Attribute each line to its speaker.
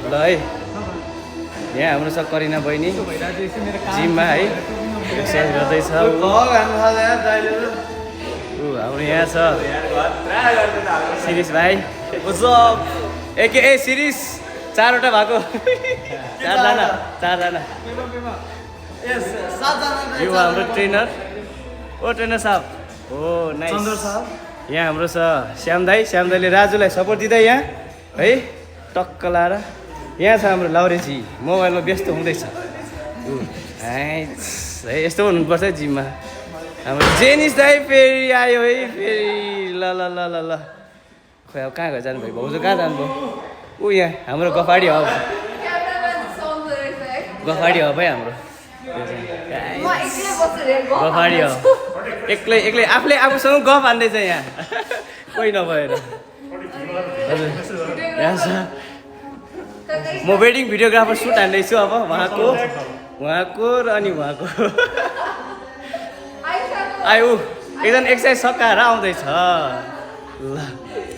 Speaker 1: ल है यहाँ हाम्रो छ करिना बहिनी जिममा है एक्सर्साइज गर्दैछ हाम्रो यहाँ छ शिरीष भाइ ए शिरीष चारवटा भएको चारजना यो हाम्रो ट्रेनर ट्रेनर साहब हो नाइस यहाँ हाम्रो छ श्याम दाईले राजुलाई सपोर्ट दिँदै यहाँ है टक्क लाएर यहाँ छ हाम्रो लाउरेजी मोबाइलमा व्यस्त हुँदैछ है यस्तो हुनुपर्छ जिममा हाम्रो जेनिस दाई फेरि आयो है फेरि ल खोइ अब कहाँ जानुभयो भाउजू कहाँ जानुभयो यहाँ हाम्रो गफाडी हब है हाम्रो गफाडी हो एक्लै आफूले आफूसँग गफ हान्दैछ यहाँ कोही नभएर हजुर यहाँ छ म वेडिङ भिडियोग्राफर सुट हान्दैछु अब उहाँको र अनि उहाँको आयो एकजना एक्सर्साइज सकाएर आउँदैछ ल